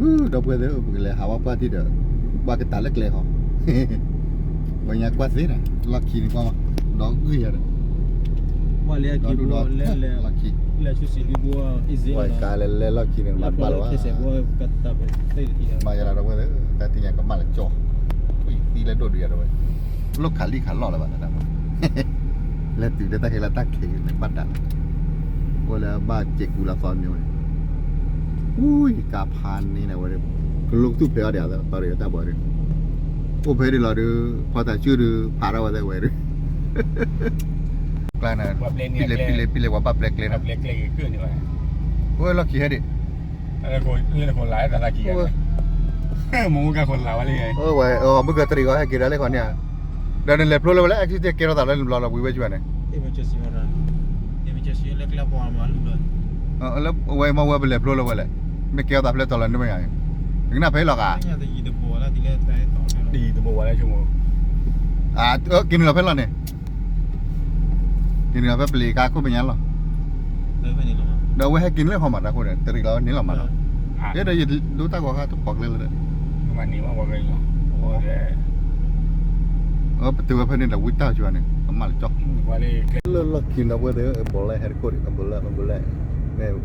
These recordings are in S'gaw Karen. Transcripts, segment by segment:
ဒီပုၢ်ဝဲၢ်သ့ၣ်ဧၢ ပကလဲၤဟးဝဲပှၢ်ထံဒီး ဘၣ်ကတၢၢ်လၢကျဲဃီ, ပှၤညါကွၢ်သ့န့ၣ် လီၢ်ခံန့ၣ်ကွၢ်မး, ဒီးဂုၢ်ယၤဒီး ဒီဒူၣ်ဒီး လီၢ်ခံ, ပှၤကါလဲၤလဲၤလီၢ်ခံန့ၣ် မၤတဘၣ်လၢၤဘၣ်, မၤယၤလီၤဒီပုၢ်ဝဲၢ်သ့ၣ်ဧၢ တၢ်သ့ၣ်ညါကမၣ်လၢကၠီ, သံလၢဒိၣ်ဒုးယၤဒီပုၢ်ဝဲၢ်, လိၣ်ခးလံခးလီၢ်လၢၤဘၣ်တၢ်, လဲၤတုၤလၢတၢ်ခဲလၢာ်တၢ်ခဲအံၤန့ၣ်ဘၣ်ဒၣ်, အိၣ်လၢဘၣ်စဲးကူလၢသီမ့ၢ်န့ၣ်, အူ ယကါဖးန့ၢ်န့ၣ်ဝဲ, ကလိကသူၣ်ဖျဲးအီၤဒံး သီတဂ့ၤတၢ်ဘီဒုး, အိၣ်ဖဲဒၣ်လီၤဒုး ဖီတၢ်စုဒုး ဖးထီၣ်ဝဲသ့ၣ်ဝဲဒုး, ကျါန့ၣ် ပံလ့ၤပံလ့ၤပံလ့ၤ ပှၤဘၣ်ပျဲကျဲန့ၣ်, အိၣ်လီၢ်ခံဟဲဒံး, မုၢ်ကတရံးဂီၤဟဲက့ၤဒၣ်လၢခီန့ၣ်, ဒီးနလဲၤဖျိလၢဝဲလၢ accident ကဲထီၣ်သးလၢနဘျီလီၤဝံၤဝဲကန့ၣ်, လၢဝဲမ့ၢ်ဝဲပလဲၤဖျိလၢဝဲလဲၣ်, မ့ၢ်ကဲထီၣ်သးဖဲတီၤလီၤန့ၣ်မ့ၢ်ယါ, ကနၣ်ဖဲလီၤဂၤ, တံၤတဘိဝဲလၢ, က့ၤနုာ်လီၤဖဲလီၤန့ၣ် က့ၤနုာ်လီၤဖဲပလံၤကါခိၣ်မဲာ်ညါလီၤ, ဒီးအဝဲဟဲက့ၤနုာ်လၢဟီမးတၢ်ခိၣ်ဒီး တရံးလီၤန့ၣ်လီၤမးလီၤ, ယဲဒီးယဒိတၢ်ဂီၤခါတပိာ်ကျဲလၢ, ပတုၤဝဲဖဲန့ၣ်ဒီးဝံတၢ်ကၠိန့ၣ် ကမၣ်လၢကၠီ, လၢလီၢ်ခံဒီပုၢ်ဝဲၢ်သ့ၣ်ဧၢ အဘူးလဲဟဲတခိၣ်ဒံး အဘူးလဲ အဘူးလဲ မ့ၢ်,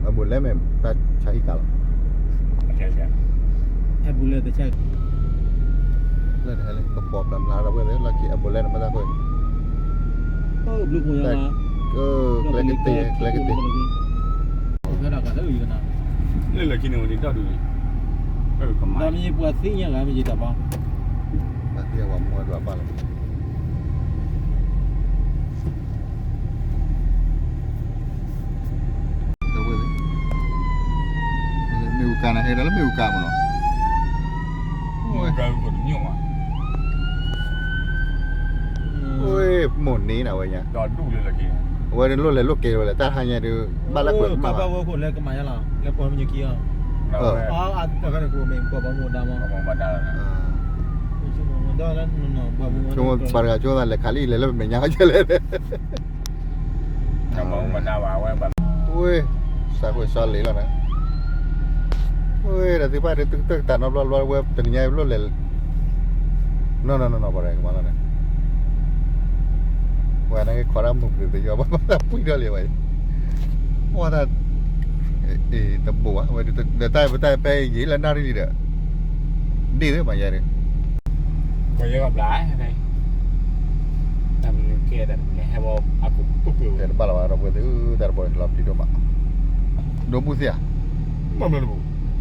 အဘူးလဲမ့ၢ်တၢ်ဆါဟံၣ်ကါလီၤ လၢတဟဲလၢကပီၤပျၢၤမျးဒီပုၢ်ဝဲၢ်သ့ၣ် လီၢ်ခံအဘူးလဲန့ၣ်မ့ၢ်တၢ်ခိၣ်, ကျဲကတ့ၢ် ကျဲကတ့ၢ်, လၢလီၢ်ခံန့ၣ်ဝဲန့ၣ်ဒီဒူၣ်, ပှၤသံညါဂၤမ့ၢ်ယတၢ်ဘီ, ပှၤသံအဝဲမူအဒွးဘၣ်လီၤ ဒီပုၢ်ဝဲၢ်သ့ၣ်, မ့ၣ်အူကါန့ၣ်ဟဲဒီးလၢမ့ၣ်အူကါမ့ၢ်နီၤ, မိၢ်န့ၢ်နၤဝဲညါ, အဝဲဒၣ်လိၣ်လဲၤလိၣ်က့ၤဝဲလဲၣ် တၢ်ဟါညါဒုး ဘၣ်လၢကွဲးကမၣ်ဘၣ်, ဆိကမိၣ်ပှၤတဂၤဆိကမိၣ်သးလဲၤခးလံလဲၤလၢမဲာ်ညါကလဲၣ် ဝဲ, စးခိၣ်စီလ့ၤလီၤန့ၣ်, ဝဲဒီးသုဘၣ်ဒီးသုတၢ်ကတၢၢ်နီတဘျီဘျီဝဲတနံၤညါဘျီလဲၣ်, နီၢ်နီၢ်နီၢ်နီၢ်ပှၤတဂၤကမၤလီၤန့ၣ်, ပှၤန့ၣ်က့ၤခီဒၣ်မုၢ်ပှ့ၤပယီၤ ဘၣ်ဘၣ်တၢ်ပှံၢ်ထီၣ်လံဝဲ, ဝဲတၢ်, တဘိးဘၣ်ဝဲ, ဒီးတၢ်ပတၢ်ဖဲယံာ်လၢနၣ်ရံၣ်လံဒီး, ဒ့ၣ်သ့ၣ်မၤယဲဒၣ် ပှၤယဲၢ်ကဘျး, တၢ်မနုၤကဲတၢ်တမံၤဟဲဝဲအခိၣ်ပူၤပူၤဝဲ, တဘၣ်လီၤဘၣ်ဒီပုၢ်ဝဲၢ်သ့ၣ်ဧၢ တၢ်တဘီလီၤပျံၤဒိၣ်မး, ဒိမူသ့ၣ်ဧါ, ကညး, ပှၤ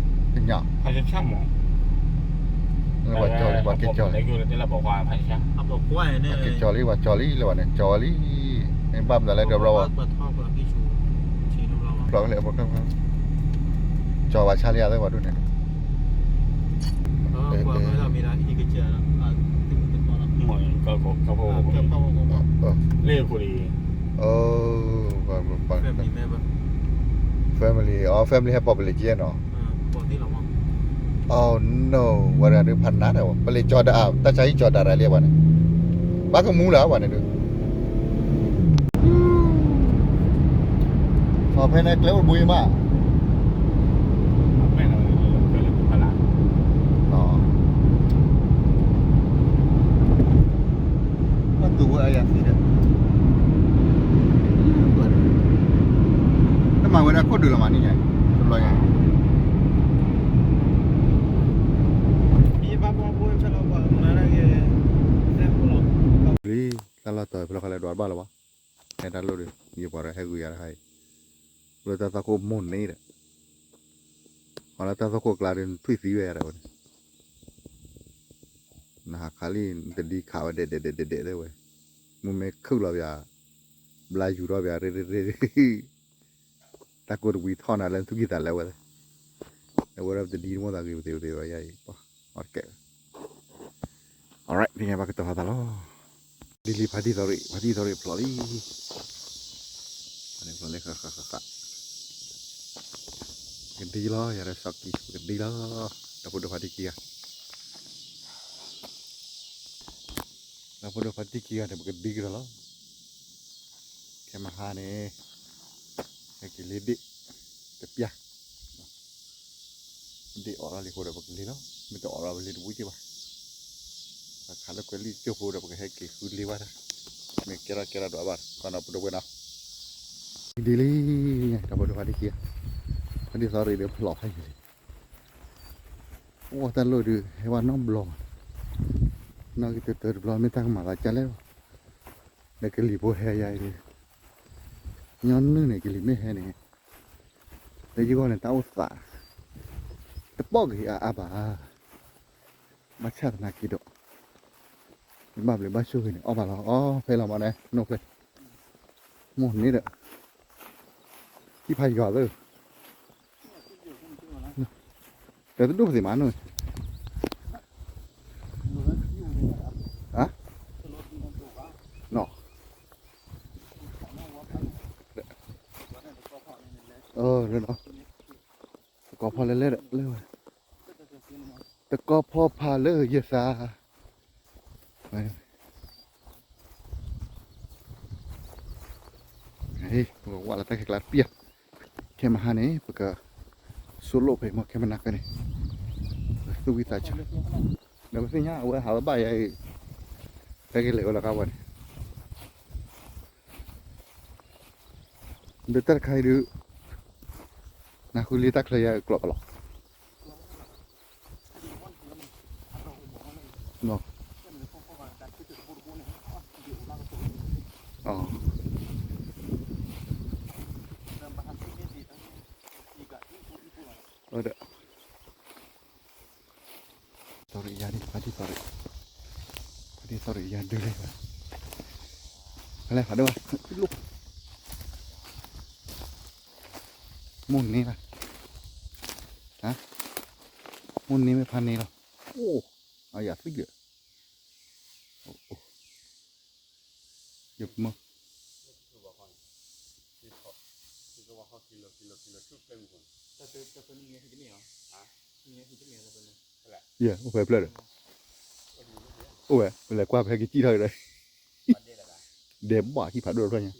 ကၠီလံ ပှၤကၠီလံ, ပှၤကၠီလံ ပှၤကၠီလံလၢဝဲန့ၣ် ကၠီဝဲလံ, ဘၣ်မနုၤလဲၣ်ဒီးဘျီဝဲ, ဖျိးလဲၣ်, ကၠီဝဲဆါလံအသးပှၤဒိၣ်န့ၣ် လၢခိၣ်လံ, family, အီ family ဟဲပိာ်ပလံၤကဲနီၤ, အီ no, ဝဲဒၣ်ဒုးဖးနါဒီး ပလံၤကၠီဒၣ် တၢ်ဆါဟံၣ်ကၠီဒၣ်ရၤလံပှၤန့ၣ်, ဘၣ်ကမူလၢပှၤန့ၣ်ဒုး အဖဲန့ၣ်ကျဲအိၣ်တဘိယမး, ဘၣ်တူၢ်ဝဲအယၤသံဒီး, တမၤဝဲဒၣ်ခိၣ်ဒုးလီၤမးန့ၣ်ညါ, တဘျီညါ, တၢ်လီၢ်တီၤဖဲလီၢ်ခီလဲၤဒွးဘၣ်လီၤဘၣ်, ဟဲတၢ်လိၣ်ဒီးယပှၤဒီးဟဲဂုာ်ယၤတခါအံၤ, လၢတၢ်သွၣ်ခိၣ်မိၢ်န့ၣ်ဒီး, အီလၢတၢ်သွၣ်ခိၣ်ကျါဒီးနထွံၣ်သံဝဲယၤဒီးဝဲန့ၣ်, နဟးခးလံ နတဒံခးဝဲဒဲးဒဲးဒဲးဒဲးဝဲ, မူမ့ၢ်ခုၣ်လီၤပယၤ, ဘျါယူၤထီၣ်ပယၤရ့ရ့ရ့, တၢ်ကိၢ်တဝံၤထီၣ်နၤလၢနသူၣ်ကံၢ်သးလဲဝဲ, အဝဲဒၣ်ပတဒံတမိၢ်သးဂ့ၤပသ့ဝဲသ့ဝဲယၤအံၤ, ပှၤတကဲး alright သ့ၣ်ညါဘၣ်ကတီၤသးလီၤ, ဒ်လံဖါတံၢ်သီရံၣ် ဖါတံၢ်သီရံၣ်ဖျိးလံ, ဖျိးလံဃၣ်ဃၣ်ဃၣ်ဃၣ်, ကဒံလီၤ ယၤဒီးစီၤကံ ပကဒံလီၤ, ဒီဖိဒိၣ်ဖါတံၢ်ခံဂၤ ဒီဖိဒိၣ်ဖါတံၢ်ခံဂၤန့ၣ် ပကဒံကဒီးလီၤ, ခဲမဟါန့ၣ် ဟဲက့ၤလ့ဒ့ၣ် တပျၢ် ဒ်အီၣ်ထီၣ်လံအဃိဒီး ပကလ့ၤလီၤ, မ့ၢ်တအီၣ်ထီၣ်ဝဲလ့ၤတဘူၣ်က့ဘၣ်. ပခးလၢကွဲၤလံၢ်ကၠိဖိဒီး ပကဟဲက့ၤဃုလ့ၤဝဲဒၣ်, မ့ၢ်ကဲထီၣ်ကဲထီၣ်ဒွးဘၣ် ကီးနီၤ ပဒိၣ်ဝဲနီၤ, ဒ်လံ, တၢ်ဖိဒိၣ်ဖါတံၢ်ခံဂၤ, ဖါတံၢ်သီရံၣ်ဒီးဖျိးဖးယံာ်လံ, အိၣ်တၢ်လိၣ်ဒုး ဟဲဝဲနီတဘျီ, နီၣ်ဂံၢ်တၢတၢတဘျီ မ့ၢ်တၢ်ကမၤသးဒ်လဲၣ်, ဒီးကလံၤဖိဟဲယၤအံၤဒုး, ညီနုၢ်န့ၣ် ကလံၤမ့ၢ်ဟဲန့ၣ် လၢယဂီၢ်န့ၣ် တၢ်အိၣ်သး တပိာ်က့ၤအါအါဘၣ်, ဘၣ်ဆၣ်သနာ်က့ဒီး ဘၣ်ဘျုးဘၣ်ဆိၣ်ဂ့ၤန့ၣ် အီၣ်ဘၣ်လီၤ, အီၣ်ဖဲလီၤမးန့ၣ် နိၣ်ဖျဲၣ်, မိၢ်န့ၣ်ဒီး ဟံၣ်ဖးယွၤသၢ, ဒီးတဒိၣ်ပသ့ၣ်မးနိၣ်, နီၣ် တကီၢ်ဖီလဲၤလဲၤဒီး လဲၤဝဲ, တကီၢ်ဖီဖးလၢယသး, ပကဝဲလၢတၢ်ခဲကျါတပျၢ်, ခဲမဟါန့ၣ် ပက ဆိလိၣ်ဖဲမ့ၢ်ခဲမနၤကန့ၣ်, ပသူၣ်ဝံၣ်သးဆၢ, ဒီးပသ့ၣ်ညါအဝဲဟးဝဲဘၣ်ယၤအံၤ, တၢ်ကလဲၤဝဲလီၤကါဝဲန့ၣ် ဒီးတၢ်တခါအံၤဒုး နဃုလံတၢ်ချၢယၤကျိးကလီၤ, ဒီး သီရံယါဒ် ဖါတံၢ်သီရံ, ဖါတံၢ်သီရံယါဒုးလံ, ဖဲလဲၣ်ဖးဒိၣ်ဘၣ်, မိၢ်န့ၢ်ဘၣ်, မိၢ်န့ၢ်မ့ၢ်ဖါန့ၢ်လီၤ, အိၣ်, အယၤသံလၢာ်, ယကမၢ ယဲ အိၣ်ဖဲဖျၢၣ်ဒီး, အိၣ်ဝဲလဲၤကွၢ်ဖဲကစံၣ်ထီၣ်ကဒီး, ဒဲးဘၣ်ဟံၣ်ဖးဒိၣ်တဖျၢၣ်ညါ, ထံဖိဆှံတံၢ်, ထံ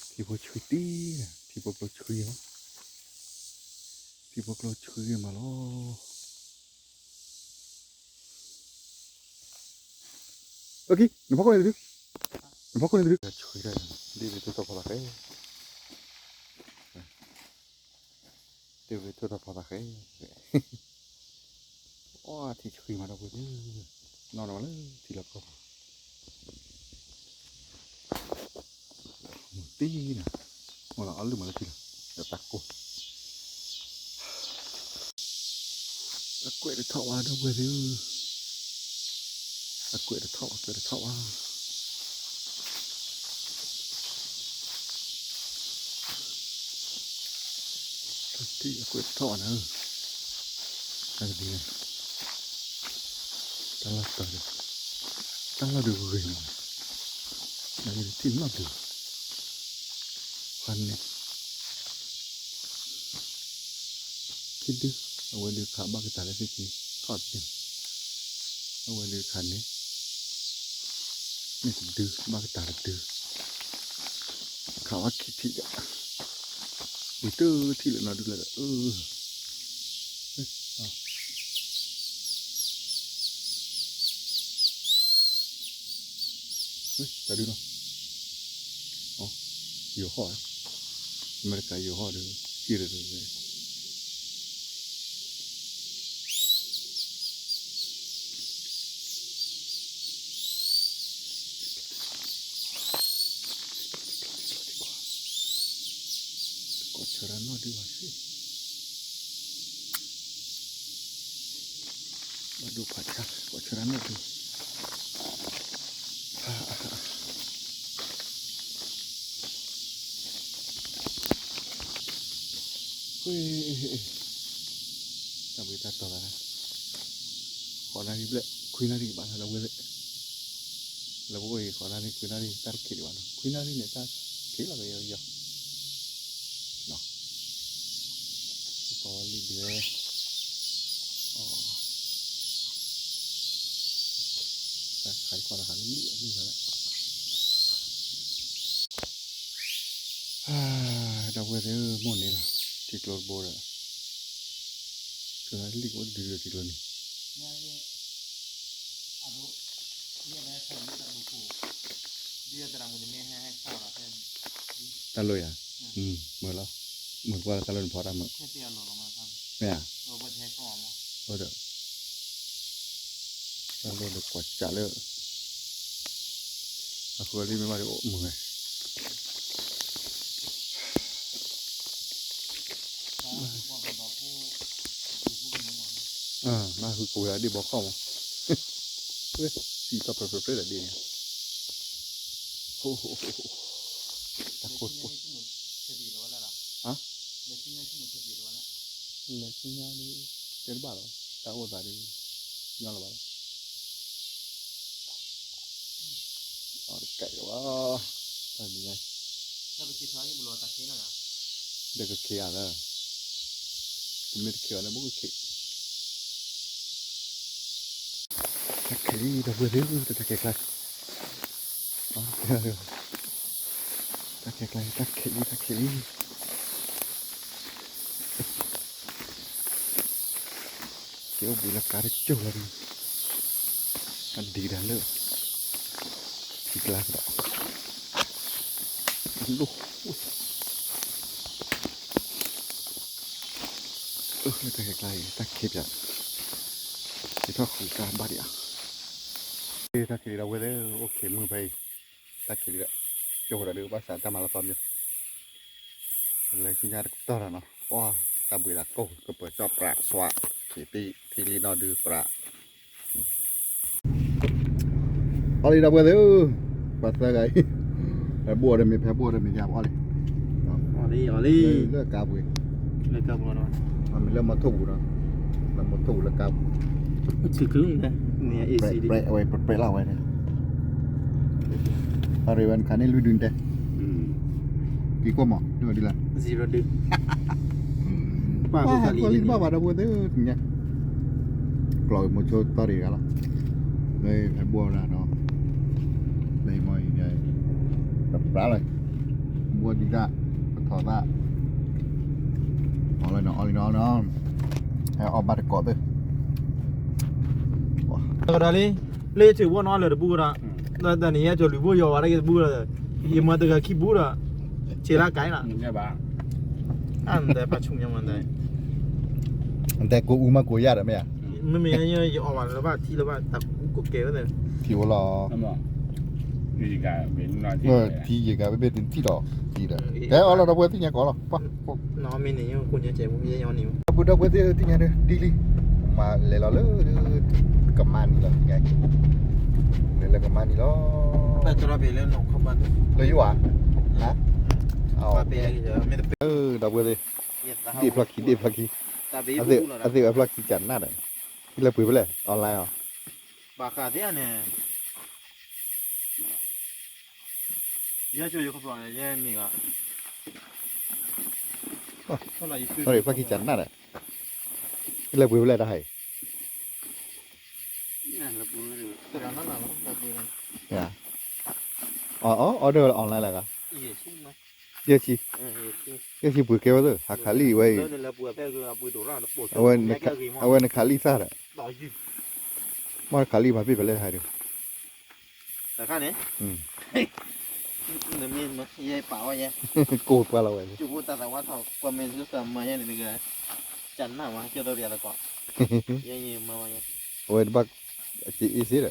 ဖိကျိဆှံလီၤ, ထံဖိကျိဆှံမးလီၤ. နဖီခိၣ်န့ၣ်တဒု, နဖီခိၣ်န့ၣ်တဒု, ဆှံဒ်ဝဲထိၣ်ထီၣ်ဖီလာ်ဃဲ, ဒ်ဝဲထိၣ်ထီၣ်ဖီလာ်ဃဲ, အီ ထံဆှံမးဒီပုၢ်ဝဲၢ်, နီၢ်နီၢ်လၢထံလီၢ်ကီၢ် မုၢ်တံၢ်နၤ, မ့ၢ်လီၤအီလုၢ်မးလၢထံလီၤ, ဒီးတၢ်ကိၢ်, အကွဲးတထီၣ်ဝဲဒီပုၢ်ဝဲၢ်သ့ၣ်ဧၢ, အကွဲးတထီၣ်ဝဲ ကွဲးတထီၣ်ဝဲ, ထံအကွဲးတထီၣ်ဝဲနၤဧၢ, တၢ်ကဒုန့ၣ် တၢ်လီၢ်တၢ်ဒီး တၢ်လီၢ်ဒုးဂ့ၤမး, နကထံၣ်နီၣ်ဒုး, ဖးန့ၣ် ခံဒု, အဝဲဒုးခးဘၣ်ကတၢၢ်လၢသ့ၣ်က့ၤထီၣ်တဒု, အဝဲဒုးခးန့ၣ် မ့ၢ်တဒု ဘၣ်ကတၢၢ်တဒု, ခးဝဲခံထံၣ်ဒီး ဝံၤတထံၣ်လၢနီၢ်ဒုးလၢဒီး အၢ တၢ်ဒုးလီၤ, ယိၤဟီၣ်, အမဲရကၤယိၤဟီၣ်ဒီး ဟံၣ်ဒီး ကိးဆၢရၣ်နီၣ်ဒုးဘၣ်စ့ၢ်, ဘၣ်ဒိဖးဆါ ကိးဆၢရၣ်နီၣ်ဒုး, တၢ်ဘှံးတၢ်တီၤလီၤ, ဃိးနၣ်ရံၣ်ဘျဲၣ် ခွံနၣ်ရံၣ်ဘၣ်လီၤ ဒီပုၢ်ဝဲၢ်သ့ၣ်, လၢပအိၣ်အံၤ ဃိးနၣ်ရံၣ် ခွံနၣ်ရံၣ် တၢ်တခ့ဒံးဘၣ်နီၤ, ခွံနၣ်ရံၣ်န့ၣ် တၢ်ခ့လီၤကယီယီ, ပီဝဲလံဒုး, တၢ်ခးတခီတခါလၢလံၣ်အမ့ၢ်လီၤလၢ ဒီပုၢ်ဝဲၢ်သ့ၣ်ဧၢ မိၢ်န့ၢ်လီၤ ထံကျိတဘိဒီး လံၣ်ကအိၣ်တဒုဒီးထံကျိန့ၣ် တၢ်လိၣ်ယၤ, မုာ်လီၤ, မုာ်ကွၢ်လၢတၢ်လိၣ်န့ၣ်ဖီတၢ်မုာ်, မ့ၢ်ဧါ, အိၣ်ဒီး, တၢ်လိၣ်ဒီးကွၢ်စးလၢ အဃိလံမ့ၢ်ဘၣ်ဒီးအိၣ်မုာ်ဝဲ နၢ်ဟူကဝဲၤအဒ့ၣ်ဘီခီၣ်မး, ဝဲ, စံးတၢ်ပြဲပြဲပြဲဒီးဒ့ၣ်န့ၣ်, ဟိ, တၢ်ခိၣ်, ဟါ, လဲၤဆူညါဒီး, တဲတဘၣ်လီၤ, တၢ်အိၣ်သးဒီး, ညီလီၤဘၣ်လီၤ, အီတကဲးလီၤ, တၢ်နံၤညါ ဒီးကခ့ဧါလၢ, တမ့ၢ်တခ့အီၤလၢဘိကခ့, တၢ်ခဲလံ ဒီပုၢ်ဝဲၢ်သ့ၣ်ဧၢ, တၢ်ခဲကျါ, တၢ်ခဲကျါ တၢ်ခဲလံ တၢ်ခဲလံ ကဲအိၣ်ဘှံးလၢကါတကၠိၢ်လီၤဒုး, အဒံးဒၣ်လၢ ထံကျါကဒီး, လိၣ်, လၢတၢ်ခဲကျါအံၤ တၢ်ခံးပၠး, ယထီၣ်ဃုာ်ကါဘၣ်ဒံးဧါ, တၢ်ခံးလံဒီးဝဲသ့ၣ် အိၣ်ခ့မုၢ်ဖဲအံၤ, တၢ်ခံးလံဒီး, ကၠိၢ်ဃိဒီးဒုးဘၣ်ဆၣ်တၢ်မၤလီၤသီမၠိ, လဲၤဆူညါတကတီၢ်ဒီးနီၤ, ပှၤ, တၢ်ဘှံးသးကိၢ် ကပၢၤကၠီၣ်ပြးသွး, ခံးတံၢ် ထံလံနီၢ်ဒုပြး အီလံဒီပုၢ်ဝဲၢ်သ့ၣ်ဧၢ, ပှၤသၢဂၤအံၤ, ဖဲဘိၣ်အီၤဒီးမ့ၢ် ဖဲဘိၣ်အီၤဒီးမ့ၢ် ယါပအီလံ, အီလံ အီလံ, လၢကါပူၤ, မ့ၢ်လၢမီထိၣ်ပူၤဒီး, လၢမီထိၣ်ပူၤလၢကါပူၤ, အဝဲပြဲးလီၤဝဲန့ၣ်, အရ့ဝဲနခါန့ၣ်လွံၢ်ဒုန့ၣ်တဲ, က့ၤကိၢ်မး ဒ်လဲၣ် ပှၤလံဘၣ်ပှၤဒီပုၢ်ဝဲၢ်သ့ၣ်ဧၢ, တညါ ကျီၢ်မိၤဆိတီၢ်တဂၤလီၤ, လၢဖဲဘိၣ်ဒၣ်နီၤ, လၢမီၢ်အံၤ, ပပြးလီၤ, ဘိၣ်ဒံးဒၣ်, ပထီၣ်သၣ်, အီလီၤနီၤ အီလီၤနီၤ, ဟဲအီၣ်ဘၣ်တကိးသ့ၣ်, လၢယထံၣ်ဘိၣ်နီၤလၢတဘူၣ်ဒီး, တၢ်န့ၣ်ယဲကၠီၤလုၢ်ဘိၣ်ယီၤဝဲဒၣ်က့ၤတဘူၣ်ဒီး, ယမၤတဂၤခံဘူၣ်ဒီး, ဆ့လၢကဲလီၤ အတဲပာ်ဆူၣ်မး, တဲကိးအူမးကိးယၢ်ဒီးမ့ၢ်ဧါ, မ့မ့ၢ်ယအီၣ်ဘၣ်လၢဘၣ်ထံလၢဘၣ်တၢ်ကူကိးကဲဝဲ, ထံအိၣ်လီၤ, ထံယံၤကးဘ့ၣ်ဘ့ၣ်တထံၣ်ဒီး, ကဲအီၣ်လီၤဒီပုၢ်ဝဲၢ်သ့ၣ်ညါကီးလီၤ, ဒီပုၢ်ဝဲၢ်သ့ၣ်သ့ၣ်ညါဒီး ဒ်လံ, မၤလဲၤလီၤလၢ ကမါနံၤလီၤ, လဲၤလၢကမါနံၤလီၤ, လၢယိၣ်ဧါ, ဒီပုၢ်ဝဲၢ်သ့ၣ်, ဒ့ၣ်ဖျီၣ်ခံ ဒ့ၣ်ဖျီၣ်ခံ, အသ့ၣ်ဝဲဖျီၣ်ခံကနၣ်ဒီး, ဟံၣ်လၢပှ့ၤဖဲလဲၣ် online အီၤ, ဘၣ်ဃးသ့ၣ်န့ၣ်, ယဲကၠိယခီၣ်ဖျိယဲမ့ၢ်ဂ့ၤ, ဖျီၣ်ခံကနၣ်ဒီး, ဟံၣ်လၢပှ့ၤဖဲလဲၣ်တၢ်ဟဲအံၤ, အီၤ order online လၢဂၤ, ယဲၢ်ဆံ, ယဲၢ်ဆံပှ့ၤကဲဝဲသ့ၣ် ဟးခးလံာ်ဝဲအံၤ, အဝဲနခးလံာ်သၣ်ဒီး, မ့ၢ်နခးလံာ်မၤပ့ၢ်ဖဲလဲၣ်တၢ်ဟဲဒီး တခါန့ၣ်, နမ့ၢ်ယဲပာ်ဝဲယဲ, ကိးပှၤလီၤဝဲ, ကၠိဖိတၢ်သးဝါထီၣ် ကွၢ်မ့ၢ်လၢတမၤယဲန့ၣ်တဂၤ, ကနၣ်ဝဲကၠိဒီးပယၤသကိး, ယဲယမၤဝဲယဲ, အဝဲတဘၣ်, အစ့အ့စ့ဒီ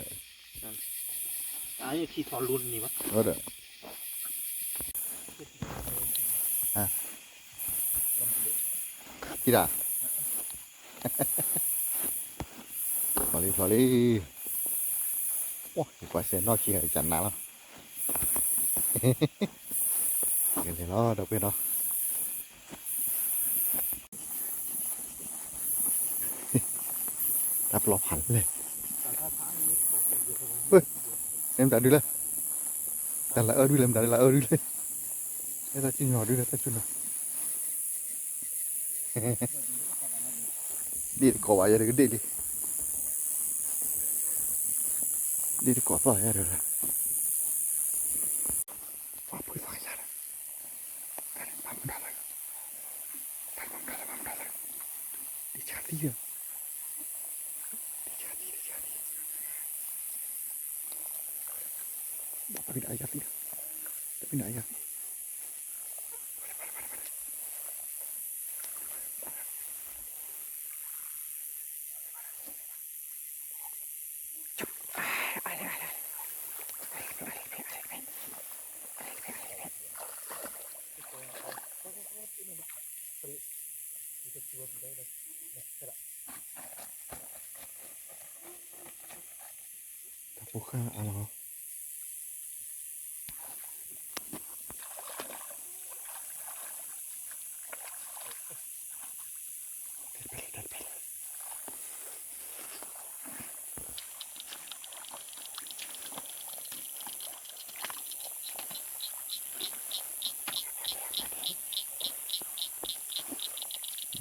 း, ခံထီၣ်လိတနံၤဘၣ်, ဒီး, ထံၣ်တၢ် ဖျိလံ ဖျိလံ, ယကွၢ်စဲးနီၢ်ခံဂၤကနၣ်လီၤ, ကလဲၤလီၤ ဒီပုၢ်ဝဲၢ်နီၤ, တၢ်ပျီဖးလဲၣ်, မတၤဒုလဲၣ်, တၢ်လၢအၢဒုလဲၣ် မတၤဒုလၢအၢဒုလဲၣ်, တၢ်စံၣ်ညီၣ်ဒုလဲၣ် တၢ်စံၣ်ညီၣ် ဒ့ၣ်တကိးဘၣ်ယဲတကဒ့ၣ်လံ, ဒ့ၣ်တကိးသီၣ်ယဲဒီး, ပှၤဖုသီၣ်ယဲဒီး, တၢ်န့ၣ်ဘၣ်မနုၤလဲၣ်, တၢ်မနုၤလဲၣ် ဘၣ်မနုၤလဲၣ်, ဒ့ၣ်ဆါသ့ တယၤတံၢ် တယၤတံၢ် တယၤတံၢ် တဘ့ၣ်န့ၣ်အယၤသံ တဘ့ၣ်န့ၣ်အယၤသံ တၢ်ဖိဃၢ်အါလီၤ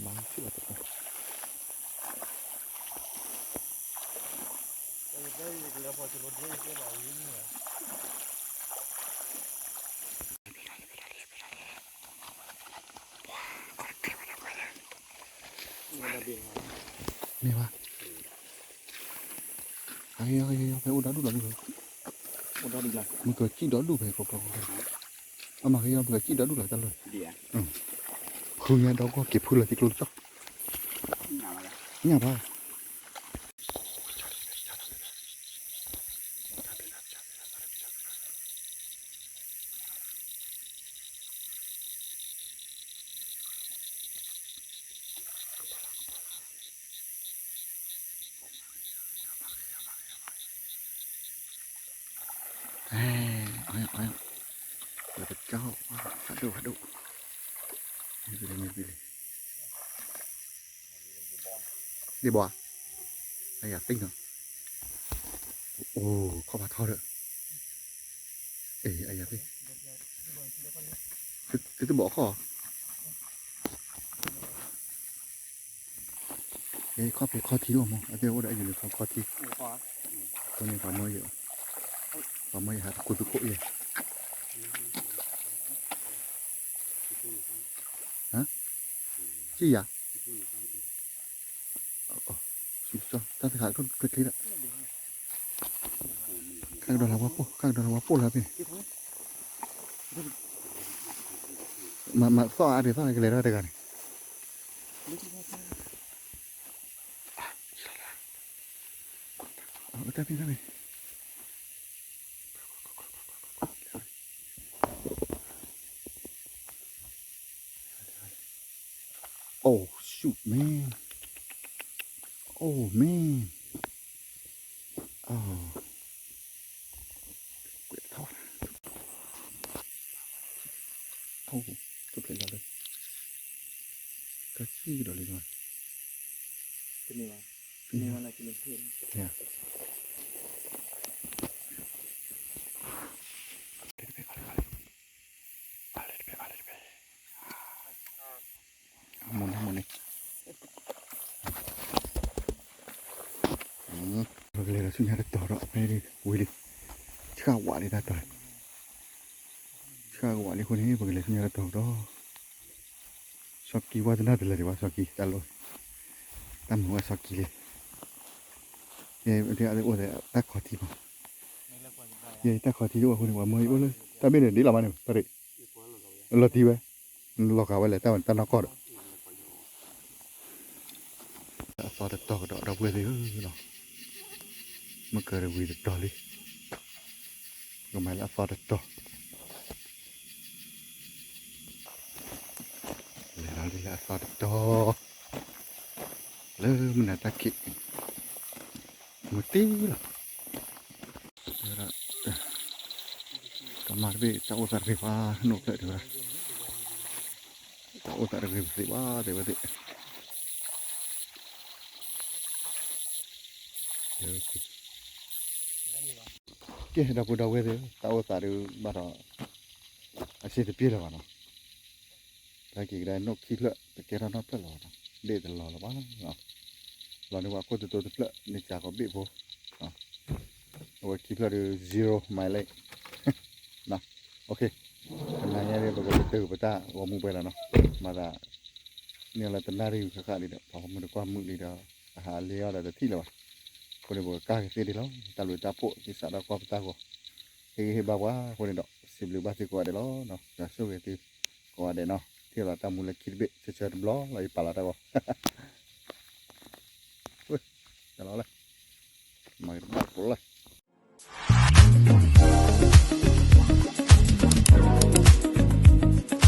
မၤဆူၣ်အတၢ် မ့ၢ်ဘၣ် အဂ့ၤ အဂ့ၤ ဖဲအိၣ်ဒီဒူၣ်လီၤ မုၢ်ကစံၣ်ဒီဒူၣ်ဖဲ အမၤဂ့ၤ မုၢ်ကစံၣ်ဒီဒူၣ်လီၤ တၢ်လီၢ် ဖုညါဒီဂီၢ်က့ၤဖုလီၤ က့ၤကျိတကၠီၣ် ညၣ်ဘၣ် အီၤ အီၤ လၢပကၠီ ဖးဒိၣ် ဖးဒိၣ် မ့ၢ်ဘၣ်လံ မ့ၢ်ဘၣ်လံ ဒ်ဘၣ် အယၤသ့ၣ်နီၤ အိၣ် ခီၣ်ဖးထီဒီး အယၤသ့ၣ် သုတဘၣ်ခီၣ် ခီၣ်ဖံးခီၣ်ထံအိၣ်မး အသ့ၣ်အိၣ်ဒီးအယံၤန့ၣ်ခီၣ်ခီၣ်ထံ အဃိန့ၣ်ပှၤမၢယၤ ပှၤမၢယၤဟးသကိးသကိးယဲ ဟါ စံၣ်ယၤ တၢ်တခါ ချ့ချ့ဒီး ခါကဒီးလၢဝါပိၢ် ခါကဒီးလၢဝါပိၢ်လၢဖဲန့ၣ် မၤသီၣ်အါဒံးသီၣ်လၢကလဲၤထီၣ်တဂၤန့ၣ် တၢ်ဖဲတၢ်ဖဲ Oh, shoot, man. Oh, man. Oh. ကွဲးထီၣ် အိၣ် တဖျဲးလီၤလၢ ကစံၣ်ကဒီးလံနီၤ တမ့ၢ်ဘၣ် တမ့ၢ်ဘၣ်လၢကမ့ၢ်ဟ့ၣ် တဖျဲး အါလၢတဖျဲး အါလၢတဖျဲး အါလၢတဖျဲး မ့ၢ်န့ၣ် မ့ၢ်န့ၣ် ပကလဲၤဒီးဆူညါတတီၤဒီး ဖဲဝံၤလံ ဆှၣ်ဝးလံတၢ်တီၤ ဆှၣ်ဝးလံအဃိန့ၣ် ပကလဲၤဆူညါတတီၤဒီး စီၤကံဝဲတနၢ်တလၢာ်ဒံးဘၣ် စီၤကံ တၢ်လီၢ် တၢ်မုာ်ဝဲစီၤကံလံ ယဲ အိၣ်ဒီးတၢ်ခီၣ်ထံးမး ယဲ တၢ်ခီၣ်ထံးတအိၣ်အဃိန့ၣ် ပှၤမၢအံၤအိၣ်လၢ တၢ်ဘ့ၣ်န့ၣ် ဒ်လီၤမးန့ၣ် တၢ်ရ့ၣ် လီၤတံၢ်ဝဲ လီၤဂာ်ဝဲလဲၣ် တၢ်ဝဲတၢ်နီၢ်ကီၢ်ဒီး အသီတတီၤကဒီး ဒီပုၢ်ဝဲၢ်သ့ၣ်ဧၢလီၤ မ့ၢ်ကရၢဝံၤတတီၤလံ ပကမၤလၢအသီတတီၤ လဲၤလီၤလံလၢအသီတတီၤ လၢမုၢ်နၤတၢ်ခံး မုၢ်တ့ၢ်လီၤ ကမၤတဘ့ၣ် တၢ်အိၣ်သးတဂ့ၤဘၣ် နိၣ်ဖျၢၣ်တဲဝဲဒၣ် တၢ်အိၣ်သးတဂ့ၤပသ့ဘၣ် တဲဝဲသ့ၣ် ကဲ ဒီပုၢ်ဒီဝဲၢ်သ့ၣ် တၢ်အိၣ်သးဒုးဘၣ်ဒီး အဆ့တပျ့လၢၤဘၣ်နီၤ တၢ်က့ၤကဒါနိၣ်ခံဖျၢၣ် တကဲထီၣ်နီတဖျၢၣ်လၢၤဘၣ်နီၤ ဘ့ၣ်တလီၤလၢၤဘၣ် လီၤန့ၢ်ဝဲအခိၣ်တတိတဖျၢၣ် န့ၢ်ကးကီးဘ့ၣ်ဖိ အဝဲခံဖျၢၣ်ဒုး zero mileage နီၤ OK တနၤညါဒ်ပကကတၢၢ်ပတၢ်ဂီၤမူပှဲၤလီၤနီၤ မၤသး န့ၢ်လၢတနၣ်ရံၣ်ဃၣ်ဃၣ်လံဒီး ပှၤဂီၢ်မုၢ်တကွၢ်မုာ်လံဒီး အဟးလ့အီၣ်ဒီးတထံၣ်လၢၤဘၣ်. အဃိန့ၣ် ပကကၢ်ကသ့ဒံးလီၤ. တၢ်ဘျုးတၢ်ဖှိၣ် က့ၤစးထီၣ်ကွၢ်ပတၢ်ဂီၤ ဟ့ၣ်ဂံၢ်ဟ့ၣ်ဘါပှၤအဃိန့ၣ်ဒီး စံးဘျုးဘၣ်သုကိးဂၤဒဲးလီၤ. ယွၤဆိၣ်ဂ့ၤသုကိးဂၤဒဲးနီၤ. ထံၣ်လိာ်သးတၢ်မူလၢခံတဘ့ၣ် ဆၢဆၢတဘျီလီၤ ယပာ်လီၤတၢ်ဂီၤ ဝဲ တၢ်လီၤလၢ မၤက့ၤတဘၣ်ကိးလၢ